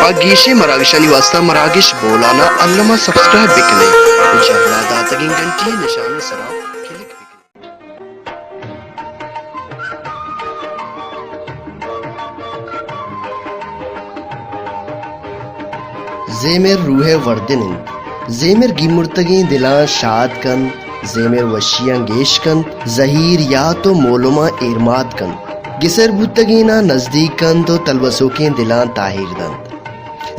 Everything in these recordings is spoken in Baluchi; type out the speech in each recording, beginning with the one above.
پہ گیشیں مراگشانی واستہ مراگش بولان ءَ الم ءَ سبسکرائب بہ کن ات ءُ جہلا داتگیں گھنٹی ءِ نشان ءِ سرا کلک بہ کن ات۔ زیمر روح ءِ وردن انت۔ زیمر گیمرتگیں دلاں شاد کنت، زیمر وشیاں گیش کنت، زہیر یات ءُ مولماں ایرماد کنت، گسر بوتگیناں نزدیک کنت ءُ تلوسوکیں دلاں تاہیر دنت۔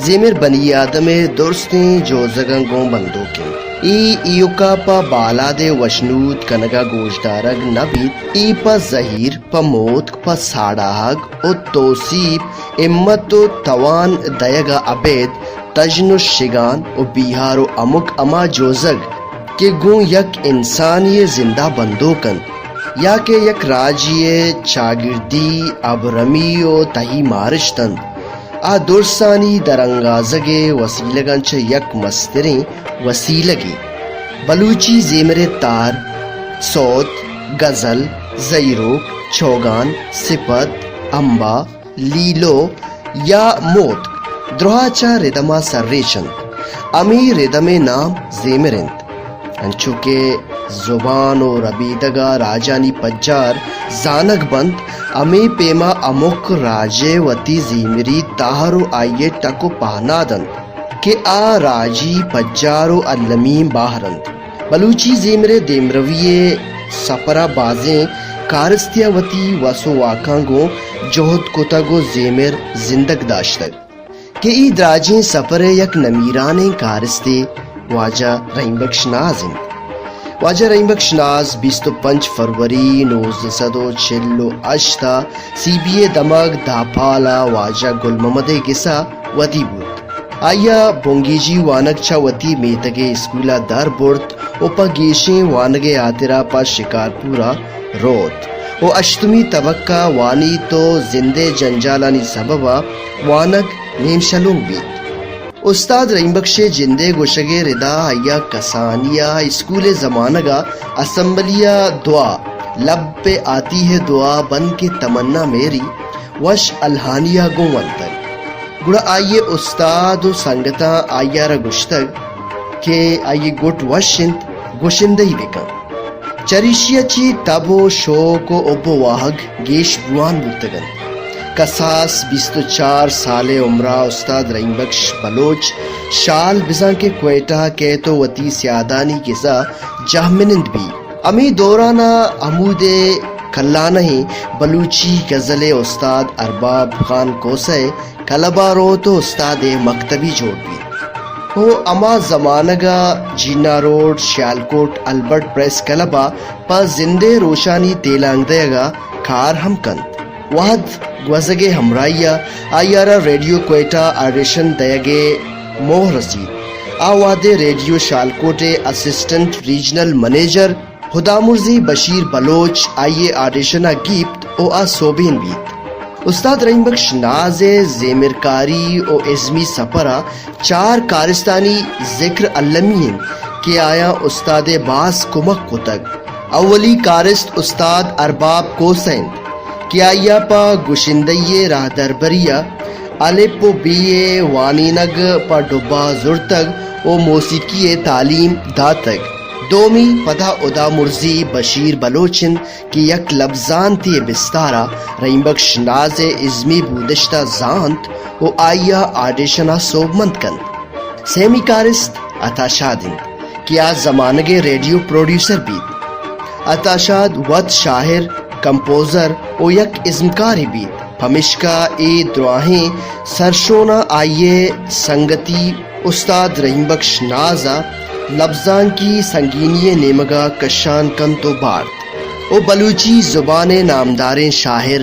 زیمر بنی آدم ءِ درستیں جوزگاں گوں بندوک انت۔ اے ایوکا پہ بالاد ءِ وشنود کنگ ءَ گوشدارگ نہ بیت، اے پہ زہیر، پہ موتک، پہ ساڑاہگ ءُ توسیپ، ہمت ءُ توان دئیگ ءَ ابید تژن ءُ شگان ءُ بیہار ءُ ہمک ہما جوزگ کہ گوں یک انسانے ءِ زند ءَ بندوک انت یا کہ یک راجے ءِ چاگردی، ابرمی ءُ تہی مارشت انت، آ درسانی درانگازگ ءِ وسیلگاں چہ یک مستریں وسیلگے۔ بلوچی زیمر ءِ تار، سوت، غزل، زہیروک، چوگان، سپت، امبا، لیلو یا موتک دراہ چہ ردم ءَ سرریچ انت۔ ہمے ردم ءِ نام زیمر انت۔ انچو کہ زبان ءُ ربیدگ ءَ راجانی پجار زانگ بنت، ہمے پیما ہمک راجے وتی زیمری تہر ءُ آئی ءِ ٹک ءُ پہناد انت کہ آ راجی پجار ءُ المی بہر انت۔ بلوچی زیمر ءِ دیمروی ءِ سپر ءَ بازیں کارستے ءَ وتی وس ءُ واکاں گوں جہد کتگ ءُ زیمر زندگ داشتگ۔ کہ اے دراجیں سپر ءِ یک نمیرانیں کارستے واجہ رحیم بخش ناز انت۔ واجہ رحیم بخش ناز بیست ءُ پنچ فروری نوزدہ سد ءُ چل ءُ ہشت ءَ سی بی ءِ دمگ داپال ءَ واجہ گل محمد ءِ گس ءَ ودی بوت۔ آئی ءَ بنگیجی وانگ چہ وتی میتگ ءِ اسکول ءَ در برت ءُ پہ گیشیں وانگ ءِ ہاترا پہ شکارپور ءَ روت ءُ ہشتمی تبک ءَ وانیت ءُ زند ءِ جنجالانی سبب ءَ وانگ نیم شلونگ بیت۔ استاد رحیم بخش ءِ جند ءِ گوشگ ءِ ردا آئی ءَ کسانی ءَ اسکول ءِ زمانگ ءَ اسمبلی ءَ دعا، لب پہ آتی ہے دعا بن کے تمنا میری، وش الہانی ءَ گوں ونتگ۔ گڑا آئی ءِ استاد ءُ سنگتاں آئی ءَ را گوشتگ کہ آئی ءِ گٹ وش انت، گوشندہی بہ کن۔ چریشی ءَ چہ تب ءُ شوق ءُ حب ءُ واہگ گیش بوان بوتگ انت۔ کساس بیست ءُ چار سال ءِ عمر ءَ استاد رحیم بخش بلوچ شال بزاں کہ کوئٹہ ءَ کیت ءُ وتی سیادانی گس ءَ جہمنند بیت۔ ہمے دوران ءَ ہمود ءِ کلانہیں بلوچی غزل ءِ استاد ارباب خان کوسہ ءِ کلب ءَ روت ءُ استاد ءِ مکتبی جوڑ بیت۔ ءُ ہما زمانگ ءَ جینا روڈ، شیالکوٹ، البرٹ پریس کلب ءَ پہ زند ءِ روشانی تیلانک دئیگ ءَ کار ہم کنت۔ وہد گوزگ ءِ ہمراہی ءَ آئی ءَ را ریڈیو کوئٹہ آڈیشن دئیگ ءِ موہ رسیت۔ آ وہد ءَ ریڈیو شالکوٹ ءِ اسسٹنٹ ریجنل منیجر ہدامرزی بشیر بلوچ آئی ءِ آڈیشن ءَ گیپت ءُ آ سوبین بیت۔ استاد رحیم بخش ناز ءِ زیمرکاری ءُ ازمی سپر ءَ چار کارستانی ذکر المی انت کہ آیاں استاد ءِ باز کمک کتگ۔ اولی کارست استاد ارباب کوسہ انت کہ آئی ءَ پہ گشندہی ءِ راہدربری ءَ الپ ءُ بے ءِ وانینگ پہ ڈبہ ءَ زرتگ ءُ موسیقی ءِ تعلیم داتگ۔ دومی پدا ہدامرزی بشیر بلوچ انت کہ یک لبزانتے ءِ بستار ءَ رحیم بخش ناز ءِ ازمی بودشت ءَ زانت ءُ آئی ءَ آڈیشن ءَ سوبمند کنت۔ سیمی کارست عطا شاد انت کہ آ زمانگ ءِ ریڈیو پروڈیوسر بیت۔ عطا شاد وت شاعر، کمپوزر ءُ یک ازمکارے بیت، پمیشکا اے دراہیں سرشوناں آئی ءِ سنگتی استاد رحیم بخش ناز ءَ لبزانکی سنگینی ءِ نیمگ ءَ کشان کنت ءُ بارت ءُ بلوچی زبان ءِ نامداریں شاعر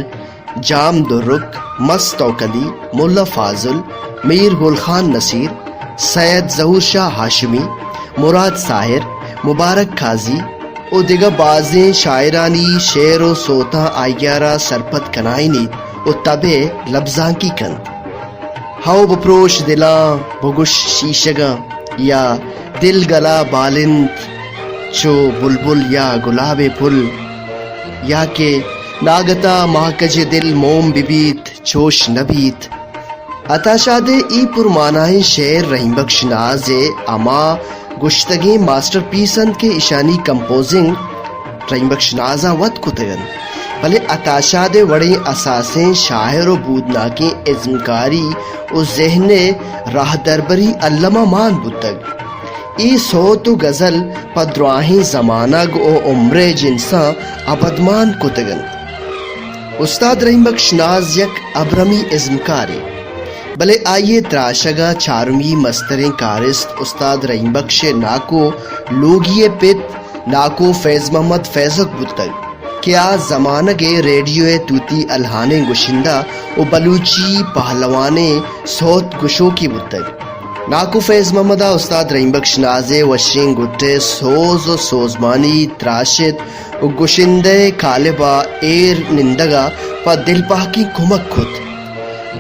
جام درک، مست توکلی، ملا فاضل، میر گل خان نصیر، سید ظہور شاہ ہاشمی، مراد ساحر، مبارک قاضی ءُ دگہ بازیں شاعرانی شعر ءُ سوتاں آئی ءَ را سرپد کنائینیت ءُ تب ءِ لبزانکی کنت۔ ہئو بپروش دلاں، بگوش شیشگاں، یا دل گلا بالنت چو بلبل یا گلاب ءِ پل، یا کہ ناگتا ماہ کج ءِ دل موم بہ بیت، چوش نہ بیت۔ عطا شاد ءِ اے پرمانائیں شعر رحیم بخش ناز ءِ ہما گوشتگیں ماسٹر پیس انت کہ ایشانی کمپوزنگ رحیم بخش ناز ءَ وت کتگ انت، بلے عطا شاد ءِ وڑیں اساسیں شاعر ءُ بودناکیں ازمکاری ءُ ذہن ءِ راہدربری الم ءَ مان بوتگ۔ اے سوت ءُ غزل پہ دراہیں زمانگ ءُ عمر ءِ جنساں ابدمان کتگ انت۔ استاد رحیم بخش ناز یک ابرمی ازمکارے، بلے آئی ءِ تراشگ ءَ چارمی مستریں کارست استاد رحیم بخش ءِ ناکو لوگی ءِ پت ناکو فیض محمد فیضک بوتگ کہ آ زمانگ ءِ ریڈیو ءِ توتی الہانیں گشندہ ءُ بلوچی پہلوانیں سوت گشوکے بوتگ۔ ناکو فیض محمد ءَ استاد رحیم بخش ناز ءِ وشیں گٹ ءِ سوز ءُ سوزمانی تراشت ءُ گشندہ ءِ کالب ءَ ایر نندگ ءَ پہ دلپہکی کمک کت۔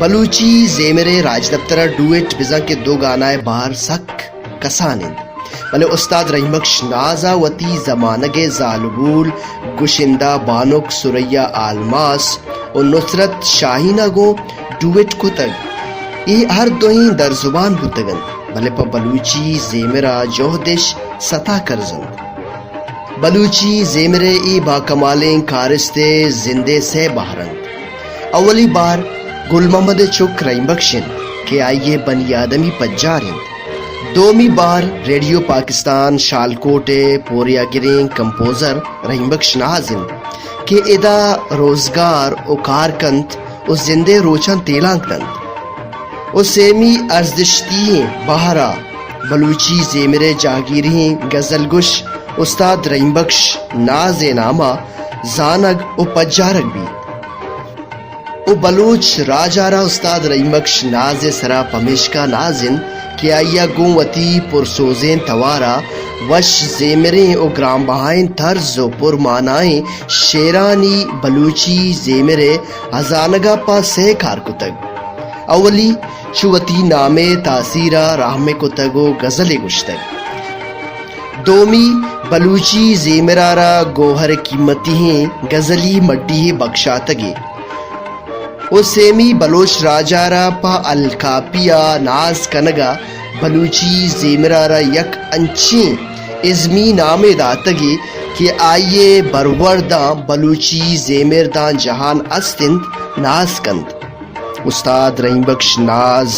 بلوچی زیمر ءِ راجدپتر ءَ ڈوئٹ بزاں کہ دو گانا ءِ بہر سک کسان انت، بلے استاد رحیم بخش ناز ءَ وتی زمانگ ءِ زالبول گشندہ بانک ثریا آلماس ءُ نصرت شاہین ءَ گوں ڈوئٹ کتگ۔ اے ہر دوئیں در زبان بوتگ انت، بلے پہ بلوچی زیمر ءَ جہد اش ستا کرز انت۔ بلوچی زیمر ءِ اے باکمالیں کارست ءِ زند ءِ سئے بہر انت۔ اولی بہر گل محمد ءِ چک رحیم بخش انت کہ آئی ءِ بنی آدمی پجار انت۔ دومی بہر ریڈیو پاکستان شالکوٹ ءِ پوریاگریں کمپوزر رحیم بخش ناز انت کہ ادا روزگار ءُ کار کنت ءُ زند ءِ روچاں تیلانک دنت۔ ءُ سیمی ارزشتی ئیں بہر ءَ بلوچی زیمر ءِ جاہگیریں غزل گش استاد رحیم بخش ناز ءِ نام ءَ زانگ ءُ پجارگ بیت۔ ءُ بلوچ راج ءَ را استاد رحیم بخش ناز ءِ سرا پمیشکا ناز انت کہ آئی ءَ گوں وتی پرسوزیں توار ءَ وش زیمریں ءُ گرانبہائیں طرز ءُ پرمانائیں شعرانی بلوچی زیمر ءِ ہزانگ ءَ پہ سئے کار کتگ۔ اولی، چو وتی نام ءِ تاثیر ءَ رحم کتگ ءُ غزلے گوشتگ۔ دومی، بلوچی زیمر ءَ را گوہر قیمتی ئیں غزلی مڈی یے بکشاتگ ئے۔ ءُ سیمی، بلوچ راج ءَ را پہ الکاپی ءَ ناز کنگ ءَ بلوچی زیمر ءَ را یک انچیں ازمی نامے داتگ ئے کہ آئی ءِ برورداں بلوچی زیمر داں جہان است انت، ناز کنت۔ استاد رحیم بخش ناز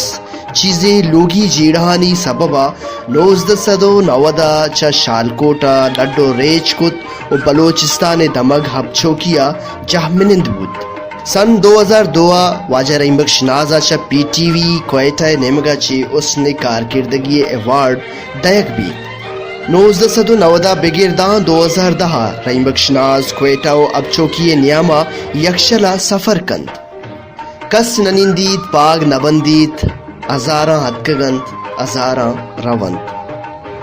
چیزے لوگی جیڑہانی سبب ءَ نوزدہ سد ءُ نود ءَ چہ شالکوٹ ءَ لڈ ءُ ریچ کت ءُ بلوچستان ءِ دمگ ہبچوکی ءَ جہمنند بوت۔ سن دو ہزار دو ءَ واجہ رحیم بخش ناز ءَ چہ پی ٹی وی کوئٹہ ءِ نیمگ ءَ چہ حسن کارکردگی ءِ ایوارڈ دئیگ بیت۔ نوزدہ سد ءُ نود ءَ بگر داں دو ہزار دہ ءَ رحیم بخش ناز کوئٹہ ءُ ہبچوکی ءِ نیام ءَ یکشل ءَ سفر کنت۔ کس نہ نندیت، پاگ نہ بندیت، ہزاراں اتکگ انت، ہزاراں رونت۔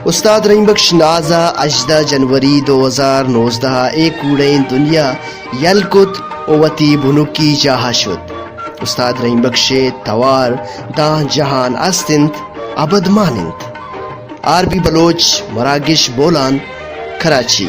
استاد رحیم بخش ناز ءَ ہژدہ جنوری دو ہزار نوزدہ ءَ اے کوڑئیں دنیا یل کت ءُ وتی بنکی جاہ ءَ شت۔ استاد رحیم بخش ءِ توار داں جہان است انت، ابدمان انت۔ آر بی بلوچ، مراگش، بولان، کراچی۔